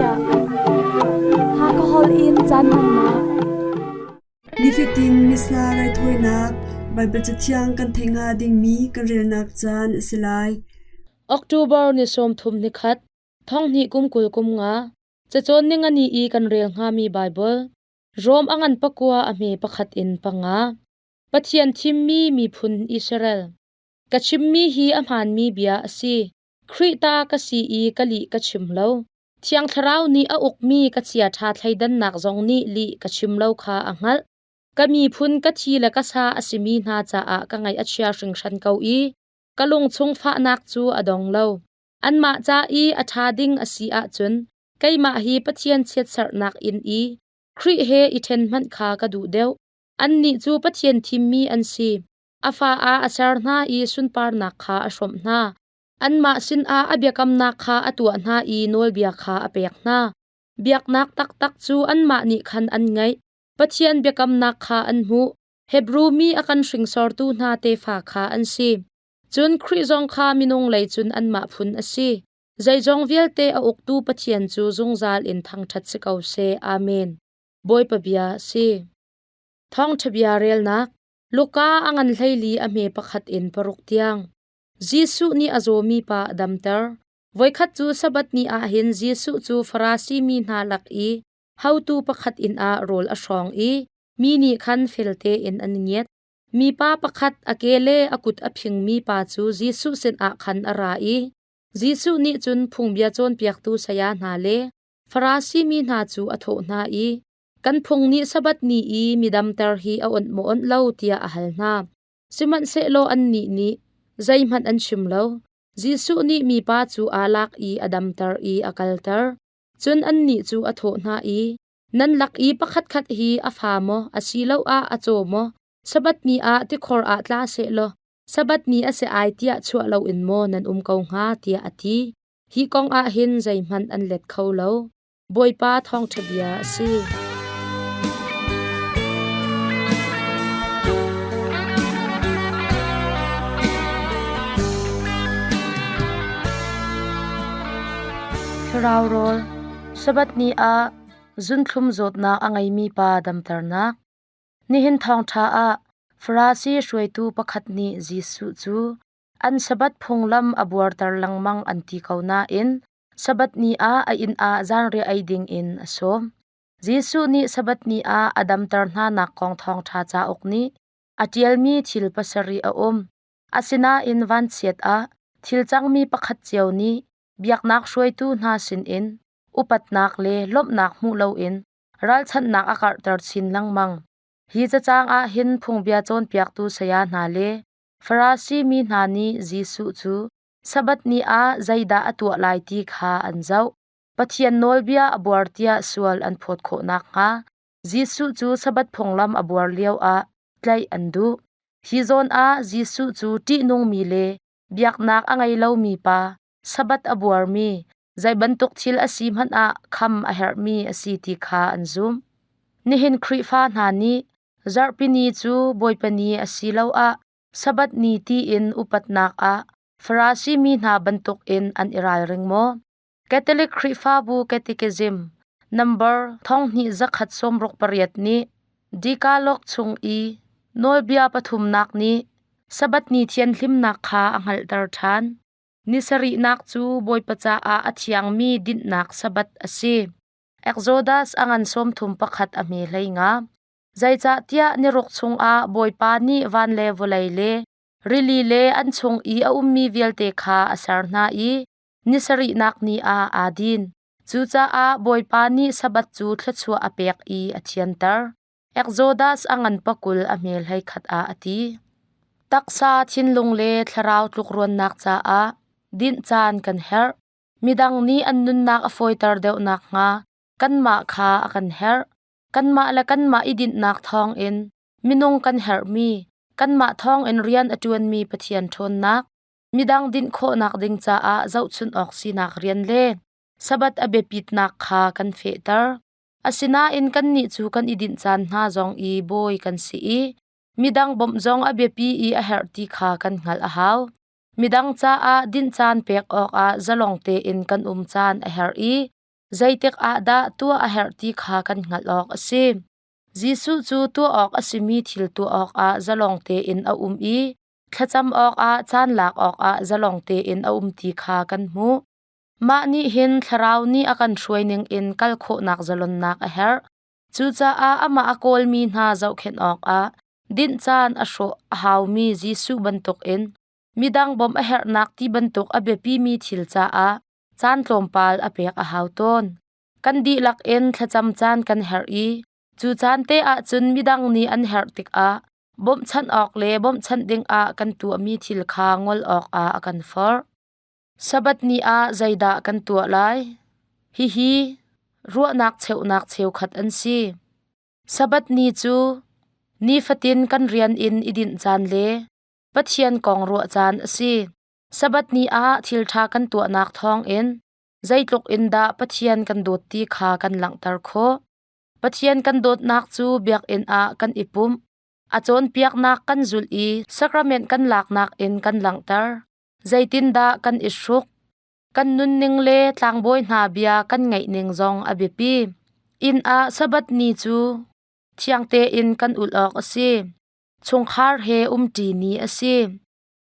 chiah. Hakha holh in caan hmannak. Nifatin Missa raithawinak Baibal Cathiang kan theih hnga dingmi kan relnak caan a si lai. October ni 30 nikhat, thonghnih kum 20 kum nga, cacawn ningani i kan rel hngami Baibal, Rom a ngan pakua a hme pakhat in panga. Pathian thimmi miphun Israel. Ka chimmi hi a hmaanmi bia a si. Khrih ta ka si i ka lih ka chim lo. Thiang Thlarau nih a ukmi ka chiaṭha thleidannak zong nih lih ka chim lo kha a hngalh. Ka miphun ka thi le ka sa a simi hna caah ka ngaih a chia hringhran ko i ka lungchung fahnak cu a dong lo. Anmah ca i a ṭha ding a si ahcun keimah hi Pathian chiatserhnak inn i Khrih he i ṭhen hmanh kha ka duh deuh. Annih cu Pathian thimmi an si. A fa ah a ser hna i sunparnak kha a hrawmh hna. Anmah sinah a biakamnak kha a tuah hna i nawlbia kha a pek hna. Biaknak taktak cu anmah nih khan an ngeih. Pathian biakamnak kha an hmuh. Hebru mi a kan hringsortu hna tefa kha an si. Cun Khrih zong kha minung lei cun anmah phun a si. Zeizong vialte a uktu Pathian cu zungzal in thangṭhat si ko seh. Amen. Bawipa bia a si. Thawngṭha bia relnak Luka a ngan 14 a hme pakhat in paruk tiang. Jesuh nih a zawmi pa a damter. Voikhat cu Sabbath ni ah hin Jesuh cu Farasi mi hna lak i hotu pakhat inn ah rawl a hrawng i mi nih khan fel tein an ngiat. Mipa pakhat a ke le a kut a phingmi pa cu Jesuh sinah khan a ra i Jesuh nih cun phungbia cawnpiaktu saya hna le Farasi mi hna cu a thawh hna i, Kan phung nih Sabbath ni i mi damter hi a onh maw onh lo tiah a hal hna. Sihmanhsehlaw annih nih zeihmanh an chim lo. Jesuh nih mipa cu aa lak i a damter i a kalter. Cun annih cu a thawh hna i, Nan lak i pakhatkhat hi a fa maw asiloah a caw maw Sabbath ni ah tikhor ah tla sehlaw Sabbath ni a si ai tiah chuah loin maw nan um ko hnga tiah a ti. Hi kong ah hin zeihmanh an let kho lo. Bawipa thawngṭha bia a si. Thlarau rawl Sabbath ni ah zunthlum zawtnak a ngeimi pa damternak. Nihin thawngṭha ah Farasi hruaitu pakhat nih Jesuh cu an Sabbath phunglam a buarter lengmang an ti ko nain Sabbath ni ah a inn ah zanriah ei ding in a sawm. Jesuh nih Sabbath ni ah a damter hnanak kong thawngṭha cauk nih a ṭialmi thil pasarih a um. Asinain vanchiat ah thil cangmi pakhat cio nih biaknak hruaitu hna sinin upatnak le lawmhnak hmuh loin ralchanhnak a karhter chin lengmang. Hi cacang ah hin phungbia cawnpiaktu saya hna le Farasi mi hna nih Jesuh cu Sabbath ni ah zeidah a tuah lai ti kha an zoh. Pathian nawlbia a buar tiah sual an phawt khawh nakhnga Jesuh cu Sabbath phunglam a buar lioah tlaih an duh. Hi zawn ah Jesuh cu ṭihnungmi le biaknak a ngei lomi pa, Sabbath a buarmi, zei bantuk thil a si hmanh ah kham a herhmi a si ti kha an zumh. Nihin Khrihfa hna nih Zarhpi ni cu Bawipa ni asiloah Sabbath ni tiin upatnak ah Farasi mi hna bantukin an i ralring maw? Catholic Khrihfabu Catechism number 2168 nih Decalogue chung i nawlbia pathumnak nih Sabbath ni thianhlimnak kha a hngalhter ṭhan. Ni sarihnak cu Bawipa caah a thiangmi dinhnak Sabbath a si. Exodus a ngan 31 a hme 15. Zeicahtiah niruk chungah Bawipa nih van le vawlei le rili le an chung i a ummi vialte kha a ser hna i ni sarihnak ni ah aa din. Cucaah Bawipa nih Sabbath cu thluachuah a pek i a thianter. Exodus a ngan pakul a hme 11 ah a ti. Taksa, thinlung le thlarau tlukruannak caah dinh caan kan herh. Midang nih an nunnak a fawiter deuh nakhnga kanmah kha a kan herh. Kanmah le kanmah i dinhnak thawngin minung kan herhmi, kanmah thawngin rian a ṭuanmi Pathian ṭhawnnak, midang dinh khawhnak ding caah zohchunh awk sinak rian le Sabbath a biapitnak kha kan fehter. Asinain kannih cu kan i dinh caan hna zong i bawi kan si i midang bawmh zong a biapi i a herh ti kha kan hngalh a hau. Midang caah dinh caan pek awkah zalong tein kan um caan a herh i Zeitik ah dah tuah a herh ti kha kan hngalh awk a si. Jesuh cu tuah awk a simi thil tuah awkah zalong tein a um i thlacam awkah caan lak awkah zalong tein a um ti kha kan hmuh. Mah nih hin Thlarau nih a kan hruai ningin kal khawhnak zalonnak a herh. Cucaah amah a kawlmi hna zohkhenh awkah dinh caan a hrawh a haumi Jesuh bantukin midang bawmh a herhnak ti bantuk a biapimi thil caah caan tlawmpal a pek a hau tawn. Kan dihlak in thlacam caan kan herh i cu caan te ahcun midang nih an herh tikah bawmhchanh awk le bawmhchanh dingah kan tuahmi thil kha ngol awkah a kan forh. Sabbath ni ah zeidah kan tuah lai? Hihi ruahnak cheuhnak cheukhat an si. Sabbath ni cu nifatin kan rian in i dinh caan le Pathian kong ruah caan a si. Sabbath ni ah thilṭha kan tuahnak thawngin zeitluk in dah Pathian kan dawt ti kha kan langhter khawh. Pathian kan dawtnak cu biakinn ah kan i pumh, a cawnpiaknak kan zulh i sacrament kan laknak in kan langhter. Zeitindah kan i hruk? Kan nunning le tlangbawi hna bia kan ngaihning zong a biapi. Inn ah Sabbath ni cu thiang tein kan ulh awk a si. Chungkhar he umṭi ni a si.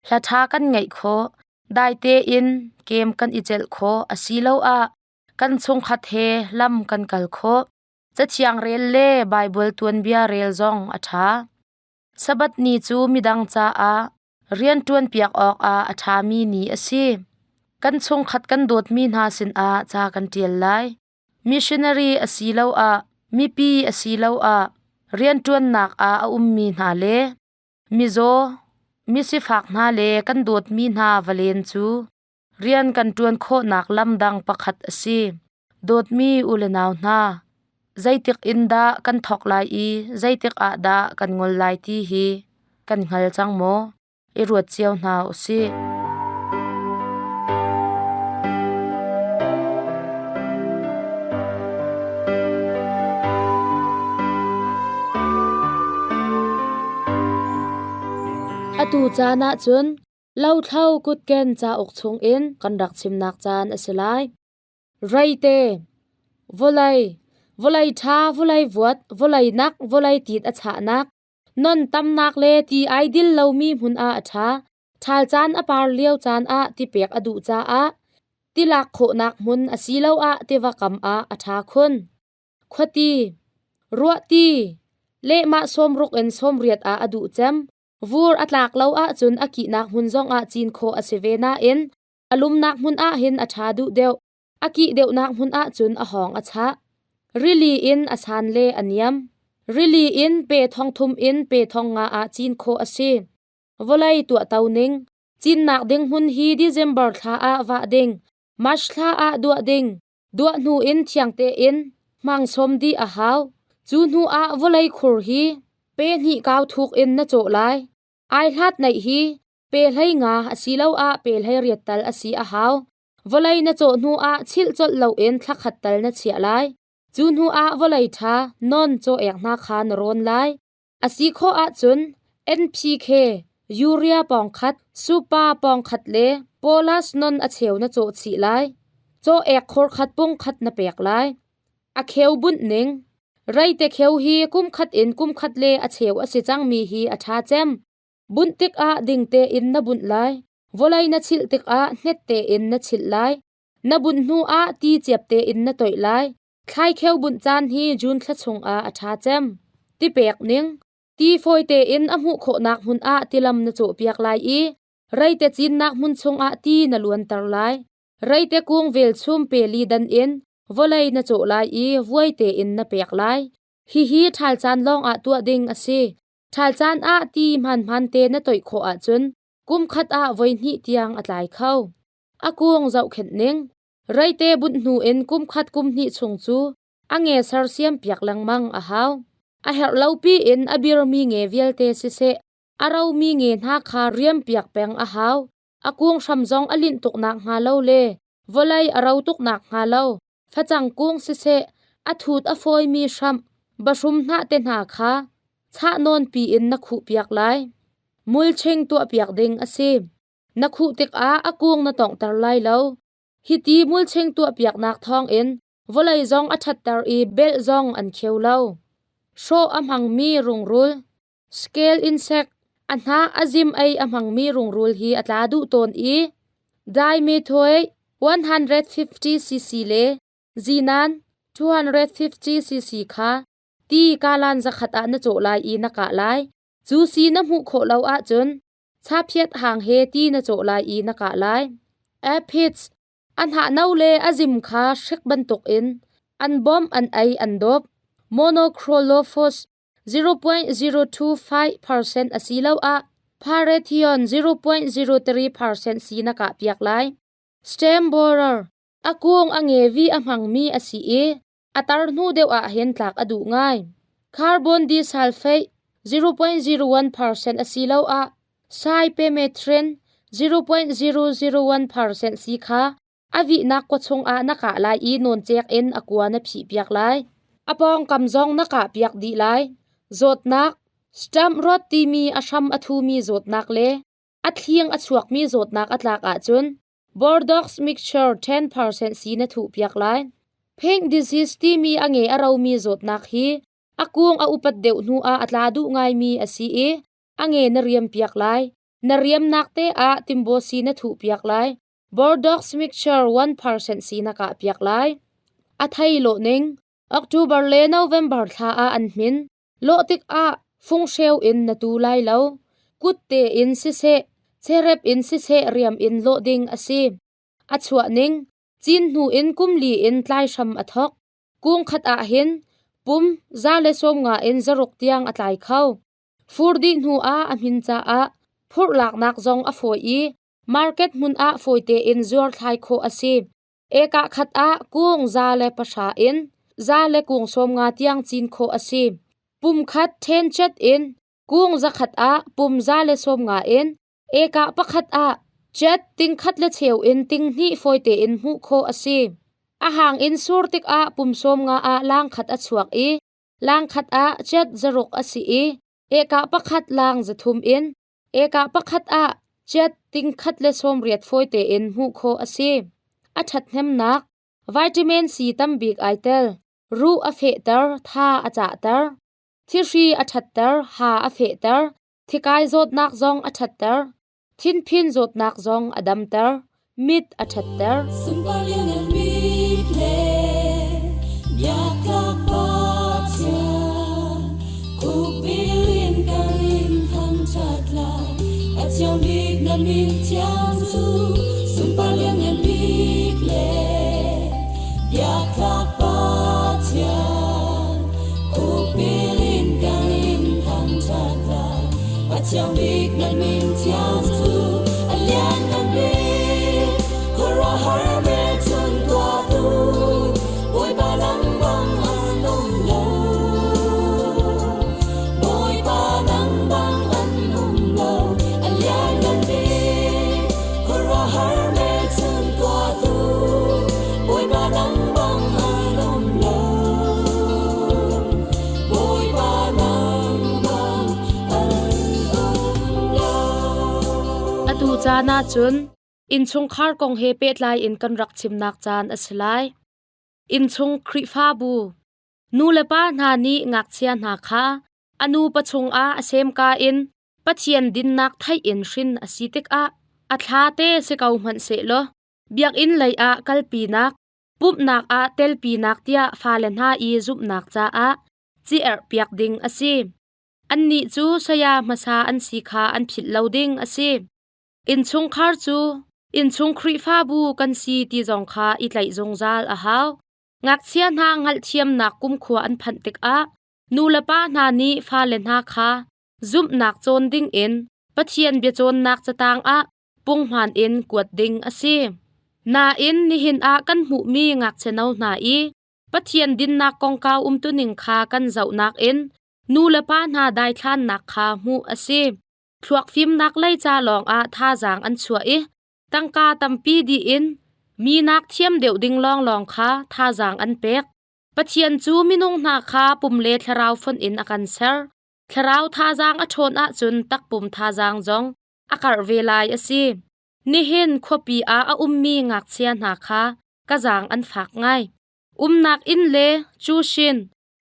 Hla ṭha kan ngaih khawh, dai tein kem kan i celh khawh asiloah kan chungkhat he lam kan kal khawh. Cathiang rel le Baibal tuanbia rel zong a ṭha. Sabbath ni cu midang caah rianṭuanpiak awkah a ṭhami ni a si. Kan chungkhat kan dawtmi hna sinah ca kan ṭial lai. Missionary asiloah mipi asiloah rianṭuannak ah a ummi hna le mizaw, misifak hna le kan dawtmi hna va len cu rian kan ṭuan khawhnak lam dang pakhat a si. Dawtmi u le nau hna, zeitik in dah kan thawk lai i zeitik ah dah kan ngol lai ti hi kan hngal cang maw? I ruat cio hna u sih. Atu caan ah cun Lothlo kutken cauk chungin kan rak chimnak caan a si lai. Reite, vawlei, vawlei ṭha, vawlei vuat, vawlei nak, vawlei tit a chahnak, non tamnak le ti ai dil lomi hmun ah a ṭha. Ṭhal caan a par lio caan ah ti pek a duh caah tilak khawhnak hmun asiloah tiva kam ah a ṭha khun. Khuati, ruahti, lehmah sawmruk in sawmriat ah a duh cem. Vur a tlak lo ahcun a kihnak hmun zongah cin khawh a si ve nain a lumnak hmun ah hin a ṭha duh deuh. A kih deuhnak hmun ahcun a hawng a chah. Rili in a san le a niam. Rili in pe thong thum in pe thong nga ah cin khawh a si. Vawlei tuahto ning. Cinnak ding hmun hi December thla ah vah ding. March thla ah duah ding. Duah hnu in thiang tein hmangsom dih a hau. Cu hnu ah vawlei khur hi pe hnih kau thuk in na cawh lai. Ai hlat neih hi pe hlei nga asiloah pe hlei riat tal a si a hau. Vawlei na cawh hnu ah chilh colh loin thla khat tal na chiah lai. Cu hnu ah vawlei ṭha non caw ek hna kha na rawn lai. A si khawh ahcun NPK, urea pawng khat, supa pawng khat le polas non a cheu na cawh chih lai. Caw ek khor khat pung khat na pek lai. A kheu bunh ning. Reite kheu hi kum khat in kum khat le a cheu a si cangmi hi a ṭha cem. Bunh tikah ding tein na bunh lai. Vawlei na chilh tikah hnet tein na chilh lai. Na bunh hnu ah ti ciap tein na toih lai. Thlaikheu bunh caan hi June thla chungah a ṭha cem. Ti pek ning. Ti fawi tein a hmuh khawhnak hmun ah tilam na cawhpiak lai i reite cinnak hmun chungah ti na luanter lai. Reite kung velchum pe li dan in vawlei na cawh lai i vuai tein na pek lai. Hihi ṭhal caan lawngah tuah ding a si. Ṭhal caan ah ti hmaanhmaan te na toih khawh ahcun kum khat ah voihnih tiang a tlai kho. A kung zohkhenh ning. Reite bunh hnu in kum khat kum hnih chung cu a nge sersiam piak lengmang a hau. A herh lo piin a birmi nge vialte siseh, a romi nge hna kha riam piak peng a hau. A kung hram zong a linh tuk nak hnga lo le vawlei a ro tuk nak hnga lo, facang kung siseh, a thut a fawimi hramh, bahrum hnah te hna kha chah nawn piin na khuh piak lai. Mulching tuah piak ding a si. Na khuh tikah a kung na tonghter lai lo. Hiti mulching tuahpiaknak thawngin Vawlei zong a ṭhatter i belh zong an kheu lo. Hrawh a hmangmi rungrul, scale insect, a hnah a zim ei a hmangmi rungrul hi a tla duh tawn i dimethoate 150 cc le zinan 250 cc kha ti kalan zakhat ah na cawh lai i na kah lai. Cu si na hmuh khawh lo ahcun chaphiat hang he ti na cawh lai i na kah lai. Aphids a hnah no le a zim kha hrik bantukin an bawmh an ei an dawp. Monocrolophus 0.025% asiloah Parathion 0.03% si na kah piak lai. Stem borer a kung a ngevi a hmangmi a si i a tar hnu deuh ah hin tlak a duh ngai. Carbon disulfate 0.01% asiloah cypermethrin 0.001% si kha a vihnak kua chungah na kah lai i nawncek in a kua na phihpiak lai. A pawngkam zong na kahpiak dih lai. Zawtnak Stump rot timi a hram a thumi zawtnak le a thling a chuakmi zawtnak a tlak ahcun Bordeaux mixture 10% si na thuhpiak lai. Pink disease timi a nge a romi zawtnak hi a kung a upat deuh hnu ah a tla duh ngaimi a si i a nge na riampiak lai. Na riamnak te ah timbo si na thuhpiak lai. Bordeaux mixture 1% si na kahpiak lai. A thei lawh ning October le November thla ah an hmin. Lawh tikah funghreu in na tu lai lo. Kut tein siseh, cherep in siseh riam in lawh ding a si. A chuah ning, cin hnu in kum li in tlai hram a thok. Kung khat ah hin pum 150 in 600 tiang a tlai kho. Fur dih hnu ah a hmin caah phurh laknak zong a fawi i market hmun ah fawi tein zuar thlai khawh a si. Eka khat ah kung 110 in 150 tiang cin khawh a si. Pum khat ṭhenchet in kung 100 ah pum 150 in eka pakhat ah jet ting khat le cheu in ting hnih fawi tein hmuh khawh a si. A hang in sur tikah pum 50 ah lang khat a chuak i lang khat ah jet 600 a si i eka pakhat lang 300 in Eka pakhat ah jet 180 fawi tein hmuh khawh a si. A ṭhathnemnak vitamin C tambik ai tel. Ruh a fehter, tha a cahter. Thihri a ṭhatter, ha a fehter. Thikai zawtnak zong a ṭhatter. Thinphin zawtnak zong a damter. Mit a ṭhatter. Sunpar lianngan bik le biaktlak Pathian, khukbil in kan in thangṭhat lai. A thiang bik na min thiang cu, sunpar lianngan bik le biaktlak Pathian, khukbil in kan in thangṭhat lai. A thiang bik na min thiang cu, a lianngan bik, khuaruahhar hmelchunh tuahtu, Bawipa nang bang an um lo. Bawipa nang bang an um lo, a lianngan bik, khuaruahhar hmelchunh tuahtu, Bawipa nang bang an um lo. Bawipa nang bang an um lo. Atu caan ah cun innchungkhar kong he pehtlai in kan rak chimnak caan a si lai. Innchung Khrihfabu nu le pa hna nih ngakchia hna kha a nupa chungah a semka in Pathian dinnak theih in hrin a si tikah a thla te si ko hmanh sehlaw biakinn lei ah kalpinak, pumhnak ah telpinak tiah fale hna i zumhnak caah ci erhpiak ding a si. Annih cu saya hmasa an si kha an philh lo ding a si. Innchungkhar cu innchung Khrihfabu kan si ti zong kha i tlaih zungzal a hau. Ngakchia hna hngalhthiamnak kumkhua an phanh tikah nulepa hna nih fale hna kha zumhnak cawn dingin Pathian biacawnnak catang ah punghman in kuat ding a si. Nain nihin ah kan hmuhmi ngakchia no hna i Pathian dinnak kongkau umtuning kha kan zohnak in nu le pa hna daithlannak kha hmuh a si. Thluak fimnak lei ca lawngah thazaang an chuah i tangka tampi dih in minak thiam deuh ding lawnglawng kha thazaang an pek. Pathian cu minung hna kha pum le thlarau fonh in a kan ser. Thlarau thazaang a ṭhawn ahcun takpum thazaang zong a karh ve lai a si. Nihin khuapi ah a ummi ngakchia hna kha ka zaang an fak ngai. Umnak inn le cusin,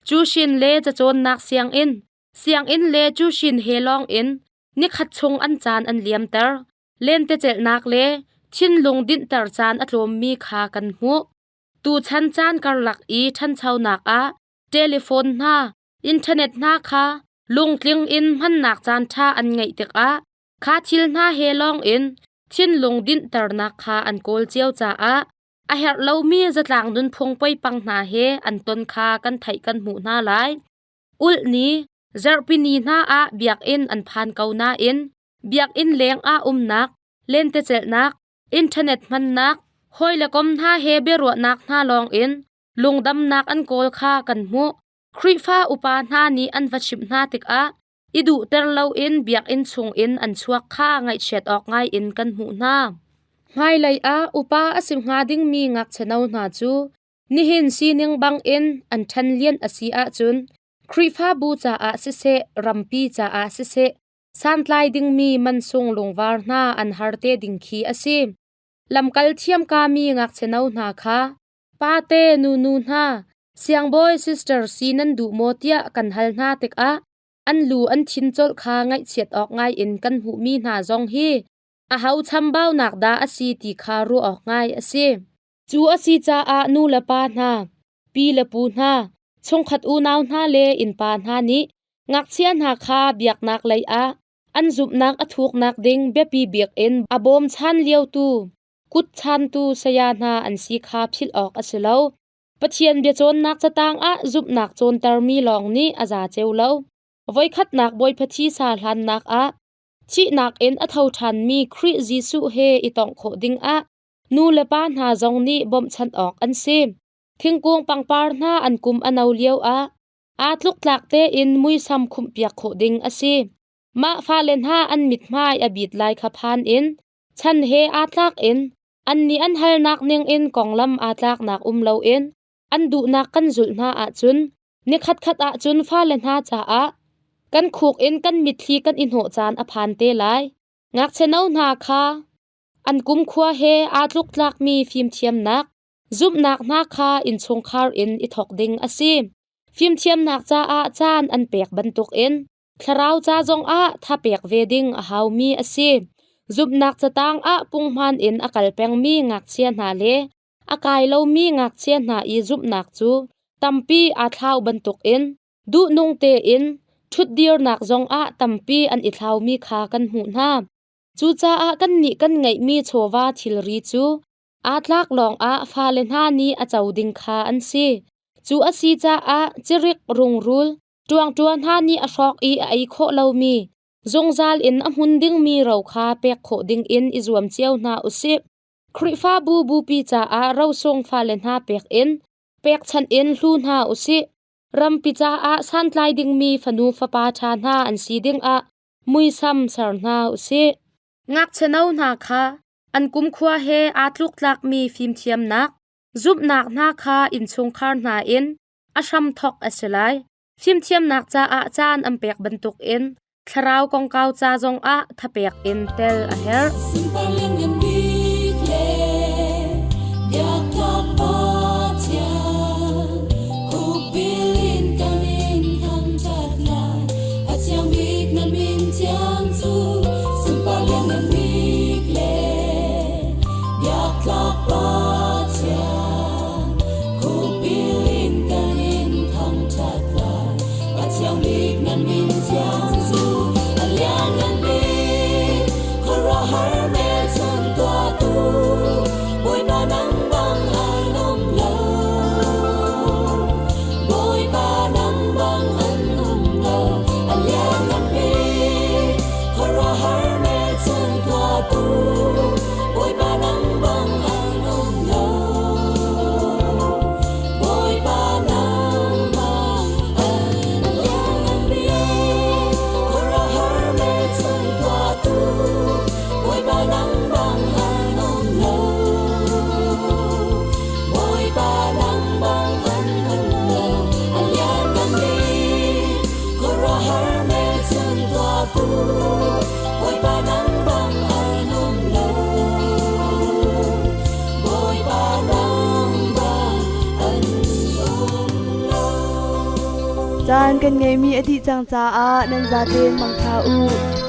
cusin le cacawnnak sianginn, sianginn le cusin he lawng in nikhat chung an caan an liamter. Lentecelhnak le thinlung dinhter caan a tlawmmi kha kan hmuh. Tuchan caan karlak i ṭhanchonak ah telephone hna, internet hna kha lungtling in hmannak caanṭha an ngeih tikah kha thil hna he lawng in thinlung dinhternak kha an kawl cio caah a herh lomi zatlang nunphung poipang hna he an ton kha kan theih kan hmuh hna lai. Ulh ni, zarhpini hna ah biakinn an phan ko nain biakinn leng ah umnak, lentecelhnak, internet hmannak, hawi le kom hna he biaruahnak hna lawng in lungdamnak an kawl kha kan hmuh. Khrihfa upa hna nih an va chimh hna tikah i duhter loin biakinn chungin an chuak kha ngaihchiat awk ngaiin kan hmuh hna. Hmailei ah upa a si hnga dingmi ngakchia no hna cu nihin sining bangin an ṭhen lian a si ahcun Khrihfabu caah siseh, rampi caah siseh, santlai dingmi mansung lungvar hna an har te ding khi a si. Lamkal thiamkami ngakchia no hna kha pate nunu hna siangbawi sister si nan duh maw tiah kan hal hna tikah an lu an thin colh kha ngaihchiat awk ngaiin kan hmuhmi hna zong hi aho chambaunak dah a si ti kha ruah awk ngai a si. Cu a si caah nu le pa hna, pi le pu hna, chungkhat unau hna le innpa hna nih ngakchia hna kha biaknak lei ah an zumhnak a thuknak ding biapi bik in a bawmchan liotu, kut chantu saya hna an si kha philh awk a si lo. Pathian biacawnnak catang ah zumhnak cawntermi lawng nih a za ceu lo. Voikhatnak Bawipa thisa hlannak ah thihnak in a tho ṭhanmi Khrih Jesuh he i tongh khawh dingah nu le pa hna zong nih bawmhchanh awk an si. Thingkung pangpar hna an kum a no lio ah aa tluktlak tein muisam khumhpiak khawh ding a si. Mah fale hna an mithmai a bit lai kha phan in chan he aa tlak in annih an halnak ningin konglam aa tlaknak um loin an duhnak kan zulh hna ahcun nikhatkhat ahcun fale hna caah kan khuk in kan mitthli kan i hnawh caan a phan te lai. Ngakchia no hna kha an kumkhua he aa tluktlakmi fimthiamnak, zumhnak hna kha innchungkhar in i thawk ding a si. Fimthiamnak caah caan an pek bantukin thlarau ca zongah thapek ve ding a haumi a si. Zumhnak catang ah punghman in a kal pengmi ngakchia hna le a kai lomi ngakchia hna i zumhnak cu tampi aa thlau bantukin duhnung tein ṭhutdirnak zongah tampi an i thlaumi kha kan hmuh hna. Cucaah kannih kan ngeihmi chawva thilri cu aa tlak lawngah fale hna nih a co ding kha an si. Cu a si caah cirik rungrul ṭuangṭuan hna nih a hrawk i a ei khawh lomi, zungzal in a hmun dingmi ro kha pek khawh dingin i zuam cio hna u sih. Khrihfabu bupi caah rosung fale hna pek in pekchanh in hlu hna u sih. Rampi caah santlai dingmi fanu fapa ṭha hna an si dingah muisam ser hna u sih. Ngakchia no hna kha an kumkhua he aa tluktlakmi fimthiamnak, zumhnak hna kha innchungkhar hna in a hramthawk a si lai. Fimthiamnak caah caan an pek bantukin thlarau kongkau ca zongah thapek in tel a herh. Sunpar lianngan bik le biaktlak Pathian, khukbil in kan in thangṭhat lai. A thiang bik nan min thiang cu, sunpar lianngan bik le biaktlak Pathian, khukbil in kan in thangṭhat lai. A thiang bik nan min thiang cu, a lianngan bik, khuaruahhar hmelchun tuahtu, Bawipa nang bang an um lo. Bawipa nang bang an um lo, a lianngan bik, khuaruahhar hmelchun tuahtu, Bawipa nang bang an um lo. Bawipa nang bang an lianngan bik, khuaruahhar hmelchun tuahtu, Bawipa nang bang an um lo. Bawipa nang bang an um lo, a lianngan bik, khuaruahhar hmelchun tuahtu, Bawipa nang bang an um lo. Bawipa nang bang an Caan kan ngeihmi a dih cang caah nan zaten mangtha u.